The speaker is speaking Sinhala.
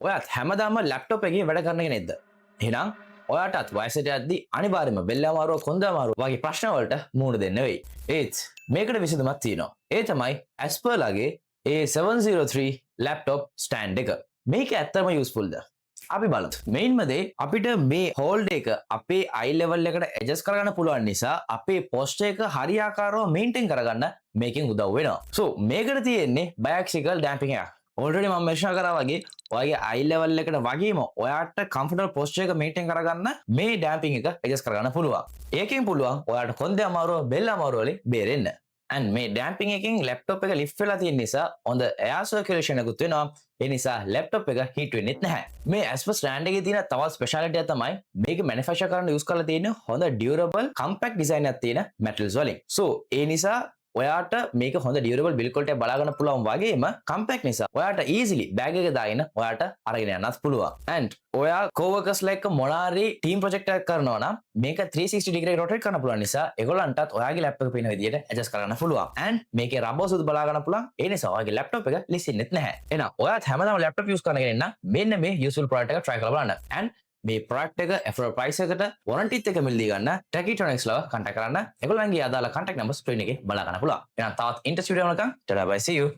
ඔයත් හැමදාම ලැප්ටොප් එකේ වැඩ කරන කෙනෙක්ද? එහෙනම් ඔයාටත් වයසට යද්දි අනිවාර්යයෙන්ම බෙල්ල අමාරුව, කොන්ද අමාරුව වගේ ප්‍රශ්න වලට මුහුණ දෙන්න වෙයි. ඒත් මේකට විසඳුමක් තියෙනවා. ඒ තමයි Asperලාගේ A703 laptop stand එක. මේක ඇත්තම යූස්ෆුල්ද? අපි බලමු. මෙයින්ම දේ, අපිට මේ හෝල්ඩර් එක අපේ අයි ලෙවල් එකට ඇඩ්ජස්ට් කරගන්න පුළුවන් නිසා අපේ පොස්චර් එක හරියාකාරව මේන්ටේන් කරගන්න මේකෙන් උදව් වෙනවා. සෝ මේකට තියෙන්නේ බයැක්සියල් ඩැම්පින් එකක්. ඔල්රෙඩි මම මෙන්ෂන් කරා වගේ ඔයාගේ අයි ලෙවල් එකට වගේම ඔයාට කම්ෆර්ටබල් පොස්චර් එක මේන්ටේන් කරගන්න මේ ඩැම්පින් එක ඇඩ්ජස්ට් කරගන්න පුළුවන්. ඒකෙන් පුළුවන් ඔයාට කොන්දේ අමාරුව, බෙල්ල අමාරුව වලින් බේරෙන්න. ඇන්ඩ් මේ ඩැම්පින් එකෙන් ලැප්ටොප් එක ලිෆ්ට් වෙලා තියෙන නිසා හොඳ එයාර් සර්කියුලේෂන් එකකුත් වෙනවා. ඒ නිසා ලැප්ටොප් එක හීට් වෙන්නෙත් නැහැ. මේ Asper stand එකේ තියෙන තවත් ස්පෙෂාලිටි එක තමයි මේක මැනුෆැක්චර් කරන්න යූස් කරලා තියෙන හොඳ ඩියුරබල් කම්පැක්ට් ඩිසයින් එකක් තියෙන මැටල්ස් වලින්. සෝ ඒ නිසා ඔයාට මේක හොඳ ඩියුරබල් බිල්ඩ් ක්වොලිටි එකක් බලා ගන්න පුළුවන් වගේම කම්පැක්ට් නිසා ඔයාට ඊසිලි බෑග් එක දාගෙන ඔයාට අරගෙන යන්නත් පුළුවන්. ඇන්ඩ් ඔයා කෝවර්කර්ස්ලා එක්ක මොනාරි ටීම් ප්‍රොජෙක්ට් එකක් කරනවා නම් මේක 360 ඩිග්‍රී රොටේට් කරන්න පුළුවන් නිසා ඒගොල්ලන්ටත් ඔයාගේ ලැප් එක පේන විදියට ඇඩ්ජස්ට් කරගන්න පුළුවන්. ඇන්ඩ් මේකේ රබර් සුදු බලා ගන්න පුළුවන්. ඒ නිසා ඔයාගේ ලැප්ටොප් එක ලිසින්නෙත් නැහැ. එහෙනම් ඔයාත් හැමදාම ලැප්ටොප් යූස් කරන කෙනෙක් නම් මෙන්න මේ යූස්ෆුල් ප්‍රොඩක්ට් එක try කරලා බලන්න. ඇන්ඩ් මේ ප්‍රොඩක්ට් එක ඇෆෝඩබල් ප්‍රයිස් එකට වොරන්ටිත් එක මිලදී ගන්න ටෙකිට්‍රොනික්ස් ලව කන්ටැක්ට් කරන්න. ඒගොල්ලන්ගේ අදාළ කන්ටැක්ට් නම්බර් ස්ක්‍රීන් එකේ බලා ගන්න පුළුවන්. එහෙනම් තවත් ඉන්ටරෙස්ටිං වීඩියෝ එකකින්, ටාටා, බයි, see you.